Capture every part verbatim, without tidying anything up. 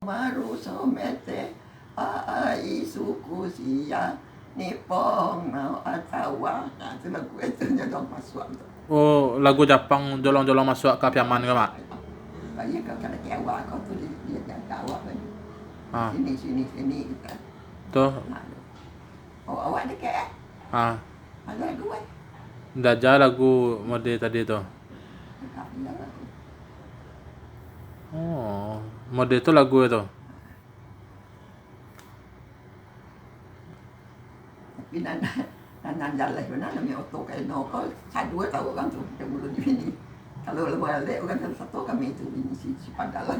Maruso mete, ai suku sia, nipong nao atawa. Nah, tu lagu itu nyo dong masuak tu. Oh, lagu Japang jolong-jolong masuak ka Piaman ko, Mak? Bayi kau kana ke awak kau tu di, di, di awak kan. Ha. Sini, sini, sini kita. Tu. Nah, oh, awak dekat eh? Ha. Ada lagu eh? Daja lagu mode tadi tu. Dekat dia lagu. Oh, mode tu lagu tu. Tapi nan nan nan jaleh bana namo oto kaino ko sadua tahu kan tu kita mulu di sini. Kalau luar lek orang satu kami tu ini si si padal lah.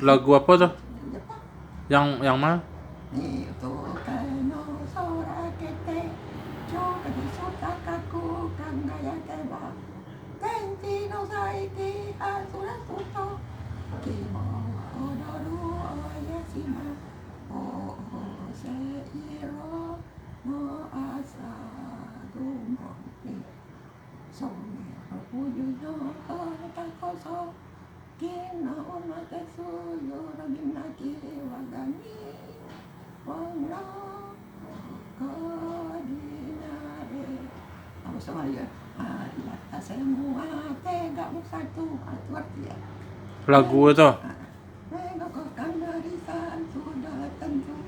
Lagu apa tu? Apa? Yang yang mana? Ni oto kaino sora kete. Jo kadi suta kaku kanggaya kebang. Tenti no saiti asura suto. Kimo odoru oya sima. Oh, oh, seiro no asa gumon. Songiro uyuno takoso. Kina umat suyo ragin lagi wagani. Wanglo ko dinare. Apa sama dia? Ah, di atas semua tegak bersatu. Ah, itu arti ya. Lagu tu. Mengokohkan barisan sudah tentu.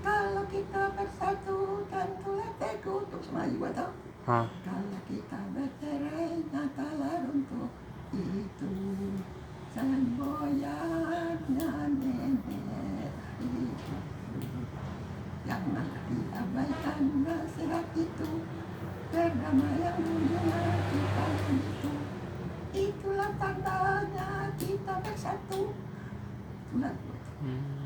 Kalau kita bersatu, tentulah teguh. Terus Melayu atau? Ha. Kalau kita bercerai, nyatalah runtuh. Itu semboyannya nenek itu. Jangan diabaikan nasihat itu. Berdamaian dunia kita itu. Itulah tandanya kita bersatu. Itulah. Hmm.